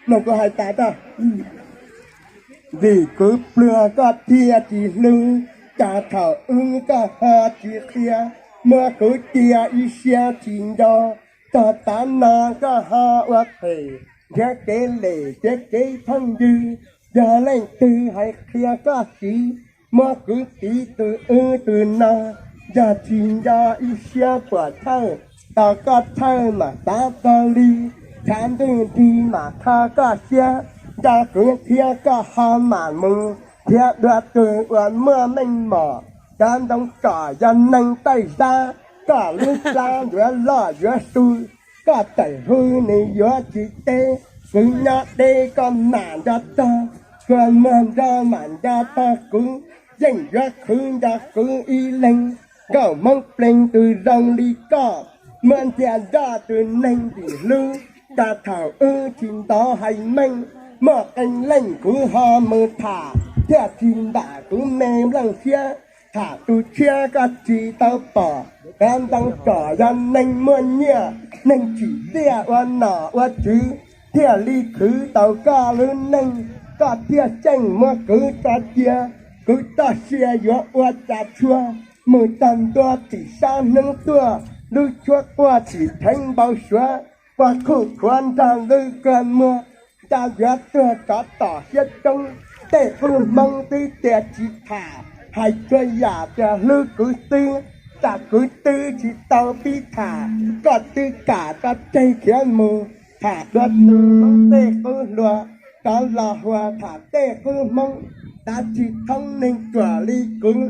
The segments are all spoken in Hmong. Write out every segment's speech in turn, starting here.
Mloog kuv hais tas tag. Vim kwv pluag koj thiaj tsis hlub, cas thaum wb koj ho tsis qhia, muab kwv cia ib siab tsis nco, txog tav no koj ho ua phem, nrhiav kev lem thiab kev phooj ywg, yog leej twg hais qhia koj siv, muab kwv tiv tus wb tus no, yog tsis nco ib siab puas thawj, tos koj thawj mam xav txog li, tshav ntuj nrig mam kho koj siab, nco kwv thiab koj ho mam mus, nrhiav dua tus uas muaj meej mom, cov ntoo tsom yog neeg taij zab, koj lub plab yuav loj yuav su, koj tawm hu nws yuav tsis teb, kwv nyob deb koj mam nco txog, kua muag nrog mam nco txog kwv, yeej yuav khwv nco kwv ib leeg, nkauj hmoob pleeg tus zoo li koj, muab ntxias nroj tus neeg tsis hlub, cas thaum wb tsis ntov hais meej, muaj qee leej kuv ho mus tham, thiaj tsis npam kuv me nplooj siab, tham tus tshiab koj tsis tau pom, cov ntoo tsom yog neeg muaj nyiaj, neeg tsim txiaj ua nom ua tswv, thiaj li khwv tau koj lub neej, koj thiaj xyeej muab kwv tso cia, kwv txoj sia yuav ua cas tshua, mus txog ntua tim sab hnub tuaj, lub tshuab quaj tsis dheev npau suav, ua khuj khuav nrog lub kua muag, cas yuav tuag tsov tom siab coob, tej qub hmoob twb tias tsis tham, hais txhua yam tias hlub kwv xwb, cas kwv twb tsis tau pib tham, koj twb kam koj tseg khiav mus, tham dua tus hmoob tej qub hlua, rov los huas tham tej qub hmoob, tav tsis thoob neeg ruam li kuv,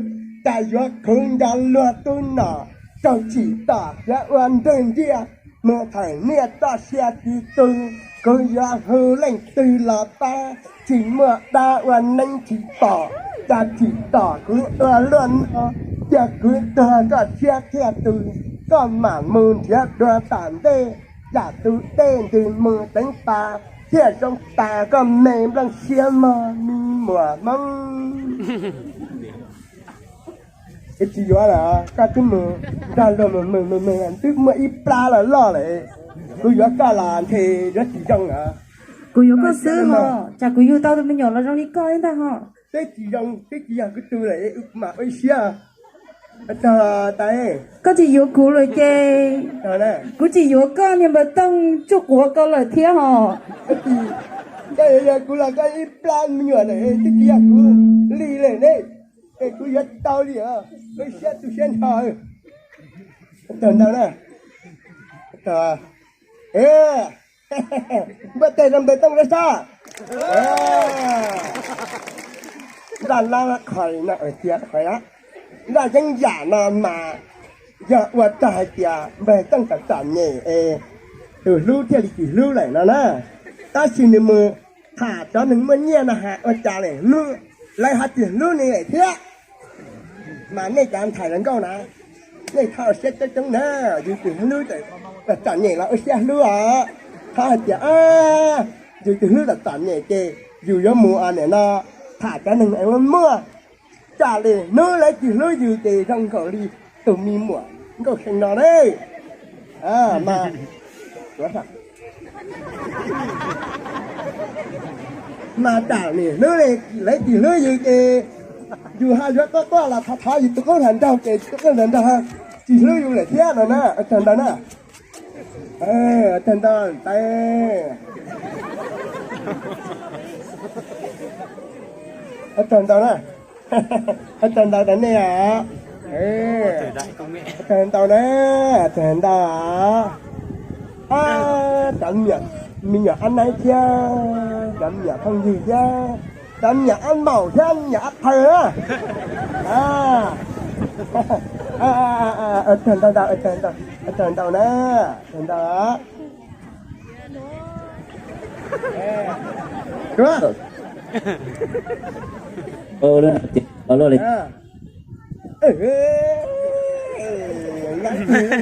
cas yuav khwv nco luag tub nom, raug tsim txom khiav ua nrwg nciaj, mus thawm niaj txoj sia tsis tu, kuv yuav hu leej twg los pab, tsis muaj dab ua neeb tsis pom, cas tsim txom kuv ua luaj no, cia kuv tuag koj siab thiaj tu, koj mam mus nrhiav dua tom ntej, yam tus dej ntws mus teev pas, thiaj zoo tas koj me nplooj siab mog me muam hmoob. Kuv tsis yuav lawm, koj twb mus nrog luag mus mus mus mus twb muaj ib plab los loj lawm, kuv yuav koj los ntshe yuav tsis zoo lawm. Kuv yuav koj xwb hos, tsam kuv yug tau tus me nyuam los zoo li koj ib ntag hos. Twb tsis zoo, twb tsis yog kuv tug lawm, kuv mam ua ib siab. Tag tais, koj tsis yuav kuv lawm ces kuv tsis yuav koj, niag npawg Tooj tsuj quav koj lawm thiab hos. Koj yuav yog kuv los koj ib plab me nyuam lawm, twb tsis yog kuv li lawm ne. Es kuv yuav tau li, ua ib siab tu siab nrho. Tag ntau na. Npaj teg rau npawg Tooj lawv sab. Npaj lab qhais no tias qhais, npaj yeeb yam no mas yog ua txog hais tias npawg Tooj txom txom nyem es tus hlub thiaj li tsis hlub lawm no na. Tab sis nws mus tham cov neeg muaj nyiaj no has ua cas lawm, lawv ho tsis hlub nws lawm thiab. Mas nej cov ntxhais hluas nkauj na, nej thov ua siab coob coob na, yus tus hlub txom nyem los ua siab hlub os. Thov hais tias yus tus hlub txom txom nyem ces yus yuav mus niam no tham cov neeg muaj muaj, tsam li hnub lawv tsis hlub yus ces zoo nkaus li tus me muam Nkauj Xeeb no na. Mas, mas tsam li hnub lawv tsis hlub yus ces yus ho yuav quaj quaj los thov thov yus tus qub hluas nraug ces tus qub hluas nraug tsis hlub yus lawm thiab no na. Tag ntau na. Tag ntau tais. Tag ntau na. Tag ntau rau nej os. Tag ntau na. Tag ntau os. Cov me nyuam ab naib thiab, cov me nyuam phooj ywg thiab, cov me nyuam ab maum thiab me nyuam ab phaw. Tag ntau ntau, tag ntau na. Tag ntau.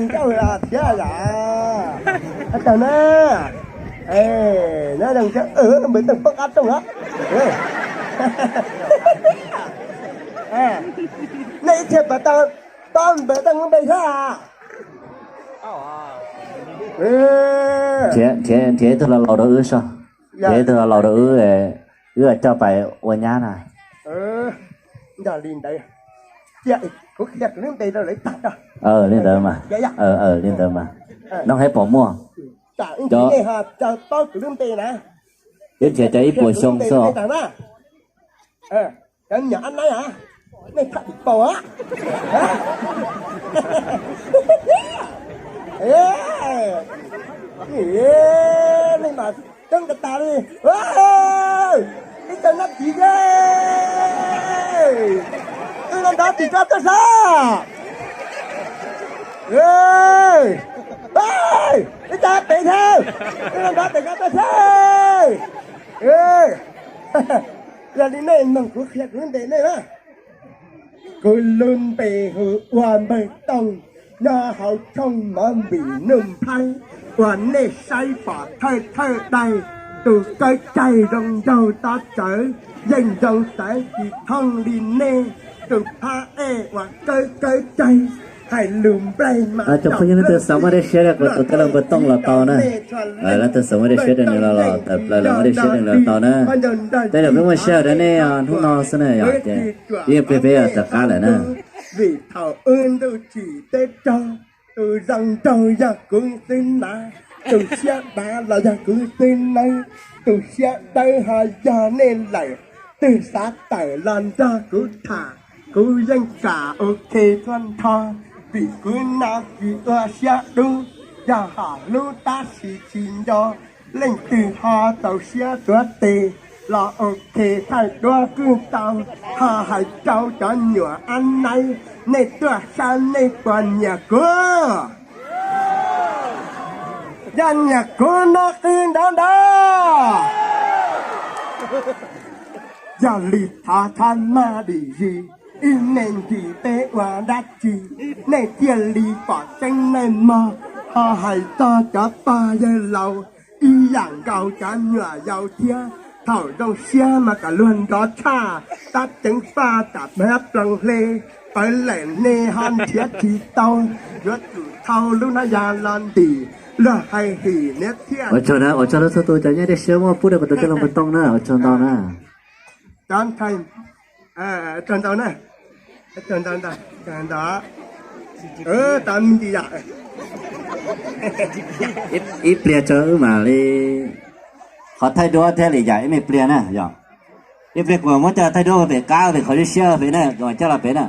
Nkauj thiab yom. Tag na. Npawg Tooj poob qab rooj los. Nej ib txhia pom tau, tau npawg Tooj lub npe thiab. Nrhiav, nrhiav ib tug laus laus rau wb soj. Ces tus laus rau wb, wb coj pais ua nyab na. Yog li ntawd, kuv qhia kuv lub npe rau lawv tag tso. Li ntawd mas, li ntawd mas, noog hais pom muaj. Cov, nej ho paub kuv lub npe na. Twb nrhiav cov ib puas xyoo xwb os. Cov nyuam ab naib a, nej txhob dim paus a. Nej mas coob tas tas li. Ib txawm nab tis, wb los nrov tim ko tuaj saib. Ib txawm pem thiab, wb los nrov tim ko tuaj saib. Yog li nej mloog kuv qhia kuv lub npe nej na. Kuv lub npe hu ua Npawg Tooj, nyob hauv tshooj Mov Npis Nuj Nplhaib, uas nej saib pom thawj thawj daim, tus kawb caig zoo nraug tob tsawv, yeej zoo txawv tsis thooj li nej tus phab ej uas kawb kawb caig, hais lus nplaig mas. Cov phooj ywg, leej twg xav muaj dej siab rau kuv tus tij laug Npawg Tooj los tau na. Leej twg xav muaj dej siab rau nws los los tawm plaws los muaj dej siab rau nws los tau na. Tej zaum peb muaj sij hawm rau nej hnub no xwb na yom, ces ib pliag peb yuav rov qab lawm na. Vim thaum wb ntuj tsim teb raug, tus zoo nraug yog kuv xwb na, tus siab dav los yog kuv xwb nawb, tus siab dawb ho yog nej lawm. Twg xav tawm los nrog kuv tham, kuv yeej kam ok txhua nrho, vim kuv no tsis ua siab dub, yog hom hlub tab sis tsis nco. Leej twg ho txaus siab tuav tes los ok thaij duab kuj tau, ho hais rau cov nyuam ab naib, nej tuaj saib nej puas nyiam kuv? Yog nyiam kuv no qw nrov nrov. Yog li thov txhob maj dim zis, ib me ntsis peb ua dab tsi, nej thiaj li pom tseeb nej mog. Ho hais txog cov pog yawg laus, ib yam nkaus cov nyuam yaus thiab, thaum zoo siab mas kom luag nrov tshaj, tab ceev faj tsam plhaub ploos hle, pawv lawm nej ho nrhiav tsis tau, yuav tsum thau lub hnab yas los ntim, luag hais him niam thiaj. Ua tsaug na, ua tsaug rau txhua tus cov nyob dej siab muaj pub rau kuv tus tij laug Npawg Tooj na, ua tsaug ntau na. Cov ntxhais, ua tsaug ntau na, ua tsaug ntau ntau, ua tsaug ntau. Tab me ntsis yom, ib pliag tso wb mam li qhov thaij duab thiab li yam ib me pliag na yom. Ib pliag kuv muab coj thaij duab pem qab pem qhov siab siab pem na, coj los pem na.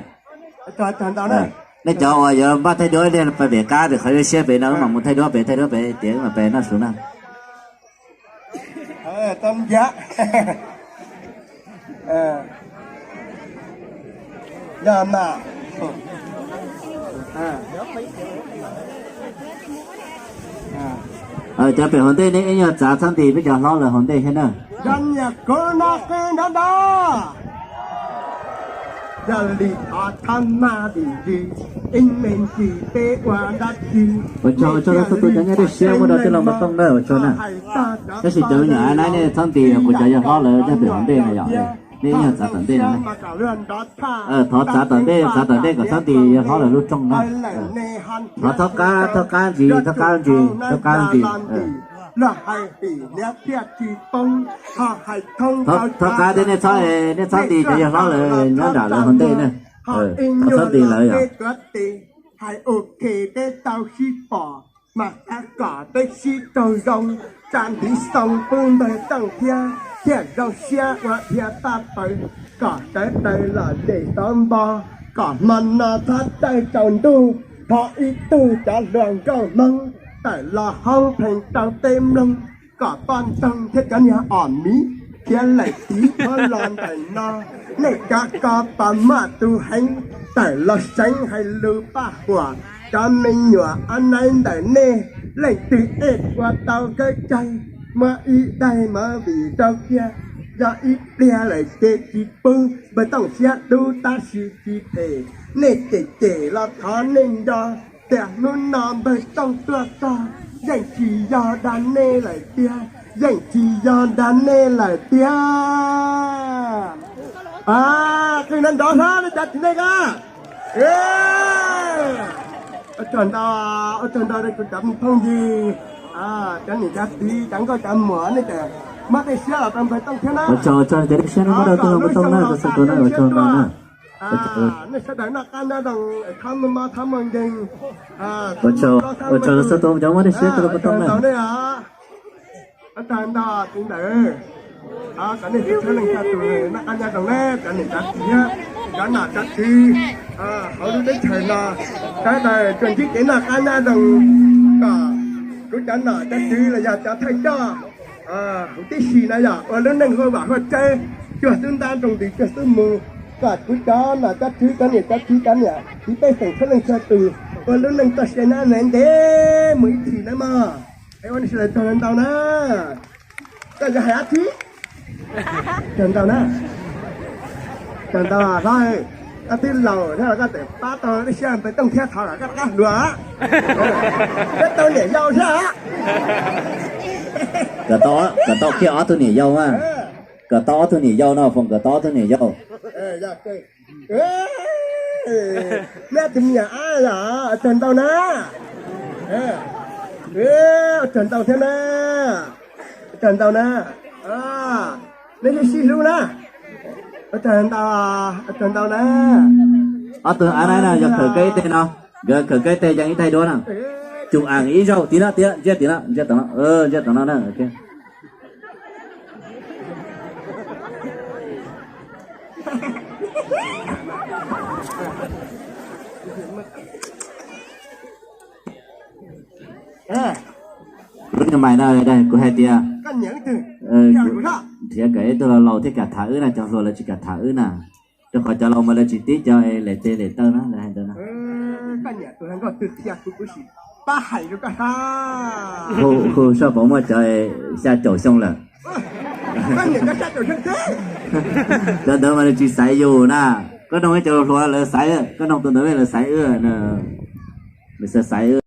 Nej cov uas yuav npaj thaij duab ib pliag pem qab pem qhov siab siab pem no, wb mam mus thaij duab pem, thaij duab pem tias wb mam pem noj su na. Cov pem hauv ntej nej ib nyuag txav txhob ntis peb cov hlob lawv hauv ntej thiab na. Yog nyiam kuv no qw nrov nrov. Yog li thov txhob maj dim zis, ib me ntsis peb ua dab tsi. Ua tsaug, ua tsaug rau txhua tus cov nyob dej siab muaj rau tij laug Npawg Tooj na, ua tsaug na. Tab sis cov me nyuam ab naib nej txhob ntis kuv cov yawg hlob lawv nyob pem hauv ntej na yom. Nej ib nyuag txav tom ntej no na. Thov txav tom ntej, txav tom ntej kom txhob ntis yawg hlob lawv lub rooj na. Thov txhob qab, txhob qab ntsis, txhob qab ntsis, txhob qab ntsis. Thov qab thiab nej txhob, nej txhob ntis cov yawg hlob lawv nyob nram lawv hauv ntej na. Thov txhob ntis lawv yom. Hais ua ke peb tau sib pom, mas xav kom peb sib raug zoo, tsa ntiv xoo pub Npawg Tooj thiab, thiaj zoo siab ua dhia paj paws, kom sawv daws los zem xov npo, kom hmo no txhob tawg tsaus ntuj, thov ib tug cov hluas nkauj Hmoob tawm los hoob pheej rau peb mloog, kom poj ntxoog thiab cov niag om miv khiav lawm tiv thoob los ntawm no. Nej cov ko pos maj tus heev tawm los seev hais lus paj huam, cov me nyuam ab naib ntawm nej leej twg ej ua tau kawb caig, muab ib daig movie rau kiag, yog ib pliag lawm ces tsis pub. Npawg Tooj siab dub tab sis tsis phem, nej cem cem los thov nej nco, tias hnub no Npawg Tooj tuaj txog yeej tsis yog dag nej lawm tiag, yeej tsis yog dag nej lawm tiag. Qw nrov nrov hlob li cas txiv neej a. Ua tsaug ntau, ua tsaug ntau rau kuv cov phooj ywg, cov niam cov txiv, cov nkauj cov muam, nej tseem Muab tej siab los rau npawg Tooj thiab na. Ua tsaug, ua tsaug tias tej siab no muab rau tug npawg Tooj na, koj txhua tus na, ua tsaug ntau na. Nej sawv daws noj qab nyob zoo, thab muaj mob thab muaj nkeeg. Ua tsaug, ua tsaug txhua tus cov muab tej siab rau npawg Tooj na. Ua tsaug ntau txiv ntawd, kom nej txhua leej txhua tus noj qab nyob zoo na, cov niam cov txiv, cov nom cov tswv hauv lub teb chaws no, sawv daws tsuas ntsib kev noj qab nyob zoo, kom kuv cov nom cov tswv los yog cov thawj coj huv tib si na yog ua lub neej huaj vam huaj tsawv, cuag xub ntab nroo ntws cuag xub mu, kom kuv cov nom cov tswv cov niam cov txiv cov niam txiv pej xeem txhua leej txhua tus ua lub neej txoj sia nyob ntev ntev mus ib txhis na mog. Es ua nej sawv daws tsaug ntau na. Koj yuav hais dab tsi? Tsaug ntau na. Tsaug ntau hlob, koj twb laus thiab los koj tseem pab tau tib siab npawg Tooj thiab, thov kom koj rov qab hluas, thiab tau niam yau thiab. Kom tau, kom tau kiag ob tug niam yau na. Kom tau ob tug niam yau no, foom kom tau ob tug niam yau. Neb tus me nyuam ab, tsaug ntau na. Tsaug ntau thiab na. Tsaug ntau na. Neb sib sib hlub na. Tsaug ntau, tsaug ntau na. Ob tug ab na yog khawm koj ib teg no, nkawd khawm koj ib teg yees ib taig duab na. Tsum am ib zaug tim no, tim no, ntsia tim no, ntsia tim no, ntsia tim no na. Lub niag mais no kuv hais tias, nrhiav kom ib tug laus laus thiaj kam tham wb na, cov hluas lawv tsis kam tham wb na. Rau qhov cov laus mas lawv tsis tib cov lem tes lem taw na, lawv hais ntawd na. Hu soj pov muaj cov xya caum xyoo lawm. Cov ntawd mas nws tsis xaiv yus na. Koj noog ib cov hluas lawv xaiv, koj noog tus ntawd lawv xaiv wb, lawv xaiv wb.